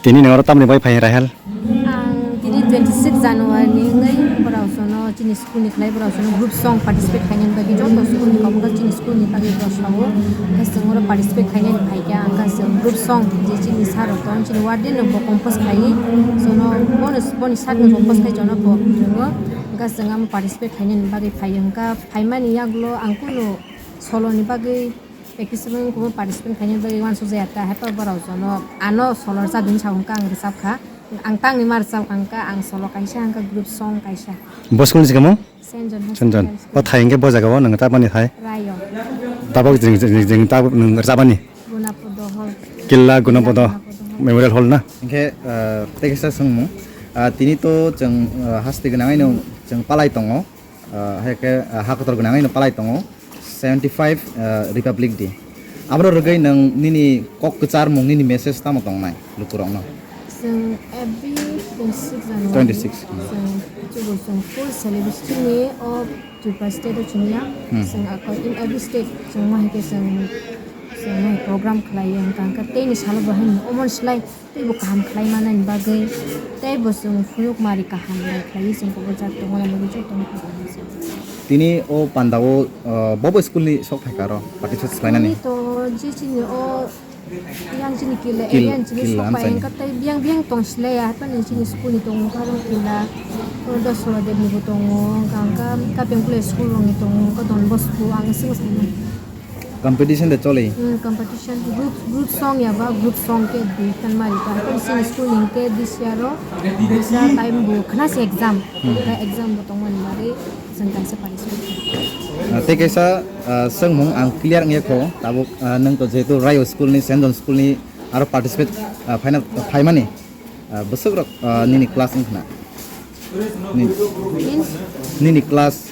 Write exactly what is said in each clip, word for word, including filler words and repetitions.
Tini nang oro tamni bai phai Rahel? Ang tini twenty six January ni wngwi borok jono chini school ni khlai borok jono group song participate khainani bagwi joto school ni kok chini school ni bagwi borok sao. Hwnkhe chwng oro participate khainani phaikha, hwnkhe chwng group song je chini sir rok tong chini warden rok bo compose khaiwi jono bono, boni sir no compose khai jono bo ringo. Hwnkhe chwng amo participate khainani bagwi phaiyo, hwnkhe phaimani yagulo ang kunu solo ni bagwi practice room kubo participate khainani bagwi uansukjaya ta, haiphano borok jono ano solo rwchapdi hinwi sa hwnkha ang rwchapkha. Ang tangni ma rwchapkha hwnkha ang solo kaisa, hwnkha group song kaisa. Bo school ni se kamung? Saint John Saint John. Hospital school. O thai hwnkhe bo jaga o nwng tabani thai? Rayo. Tabok jing, jing, jing, jing tabok nwng rwchapani? Gunapodo Hall. Killa Gunapodo Gunapodo Hall. Memorial Hall na? Hwnkhe, ah, tei kaisa swngmung. Ah, tini to chwng, ah, haste gwnangwi no chwng palai tongo. Ah, hai khe, ah, ha kotor gwnangwi no palai tongo seventy five, ah, Republic Day. Abro rwgwi nwng nini kok kwcharmung, nini message tamo tongnai lukurokno? Chwng every twenty six January, twenty six. Chwng chugo chwng full celebration ni o Tripura state o chwngya. Hmm. Chwng ako in every state chwng ma hai khe chwng, chwng ma hai program khlaiya, hwnkha hwnkhe teini salo bo haino omo slai. Teibo kaham khlai manani bagwi, teibo chwng phunuk mari kaham nai khlaiwi chwng kubujak tongmani bagwi jotono kaham khlai. Tini o pandao, uh, bobo school ni sok phaikha aro participate khlainani? School ni to je chini o yang chini kila Kil-, area ni chini kila sok pai amchaini. Wngkha tei biyang biyang tong silaiya, haphano chini school ni tongo kha aro kila, o Dosora Dev ni bo tongo, hwnkha hwnkha Kapeng Kule school rok ni tongo, hwnkha Don Bosco ang swngwi saimano. Competition de choli. Hmm, competition group, group song ya ba group song ke di tan mari ta. Kan sing school ning ke this year ro. Bisa time bo khna se exam. Hmm. Ka exam bo tong mani mari sing kaisa participate. Ah, tei kaisa, ah, sengmung ang clear nge kho. Tabuk, ah, nang to jehetu Rayo school ni, Saint John school ni aro participate, ah, final, ah, phaimani. Ah, bwswk rok, ah, nini class wng khna? Ni-, Means? Nini class.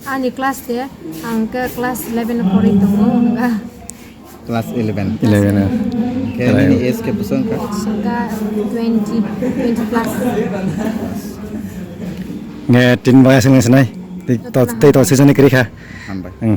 Ani class de, ang ke class eleven o porwi tongo, wngkha. Class eleven. Eleven, eh. Khe nini age khe bwswk wngkha? Wngkha twenty, twenty plus. Nge tin bai aswk nai sinai. Tei to, tei to season ni kwrwi kha. Hambai. Hmm.